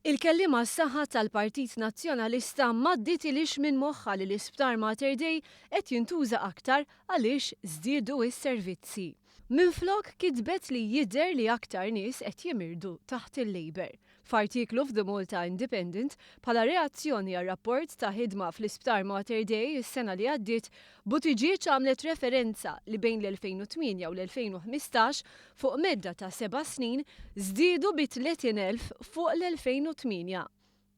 Il-kelliem għas-saħħa tal-Partit Nazzjonalista m'għadditilhiex minn moħħha li l-Isptar Mater Dei qed jintuża aktar għaliex żdiedu s-servizzi. Minflok kitbet li jidher li aktar nies qed jimirdu taħt il-Labour. F'artiklu f'The Malta Independent, bħala reazzjoni għar-rapport ta' ħidma fl-Isptar Mater Dei s-sena li għaddiet, Buttigieg għamlet referenza li bejn l-2008 u l-2015, fuq medda ta' seba' snin, żdiedu bi 30,000 fuq l-2008.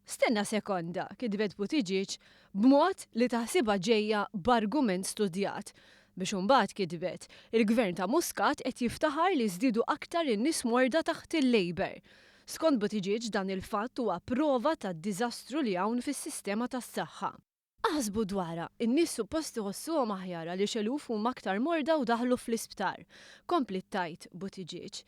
Stenna sekonda, kitbet Buttigieg b'mod li taħsibha ġejja b'argument studjat. Biex imbagħad kitbet, il-Gvern ta' Muscat qed jiftaħar li żdiedu aktar in-nies morda taħt il-Labour. Skont Buttigieg dan il-fatt huwa prova tad-diżastru li hawn fis-sistema tas-saħħa. Aħsbu dwarha, in-nies suppost iħossuhom aħjar għaliex eluf huma aktar morda u daħlu fl-isptar, kompliet tgħid Buttigieg.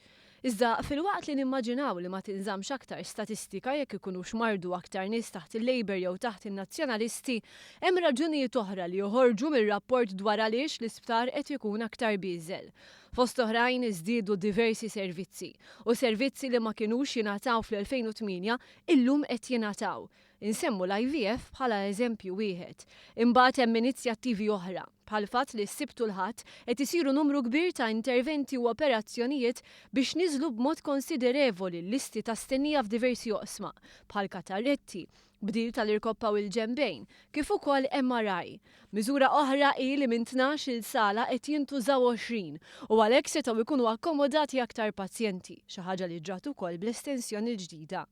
Iżda filwaqt li nimmaġinaw li ma tinżammx aktar statistika jekk ikunux mardu aktar nies taħt il-Labour jew taħt in-Nazzjonalisti, hemm raġunijiet oħra li joħorġu mir-rapport dwar għaliex l-isptar qed ikun aktar bieżel. Fost oħrajn żdiedu diversi servizzi, u servizzi li ma kinux jingħataw fl-2008 illum qed jingħataw. Insemmu l-IVF bħala eżempju wieħed. Imbagħad hemm inizjattivi oħra, bħall-fatt li s-Sibt u l-Ħadd qed isiru numru kbir ta' interventi u operazzjonijiet biex niżlu b'mod konsiderevoli l-listi ta' stennija f'diversi oqsma, bħal katarretti, bdil tal-irkoppa u l-ġenbejn, kif ukoll MRI. Miżura oħra hi li minn 12-il sala qed jintużaw 20 u għalhekk setgħu jkunu akkomodati aktar pazjenti, xi ħaġa li ġrat ukoll bl-estensjoni l-ġdida.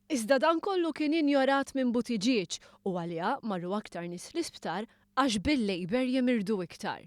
Iżda dan kollu kien injorat minn Buttigieg u għaliha marru aktar nies l-isptar għax bil-Labour jimirdu iktar.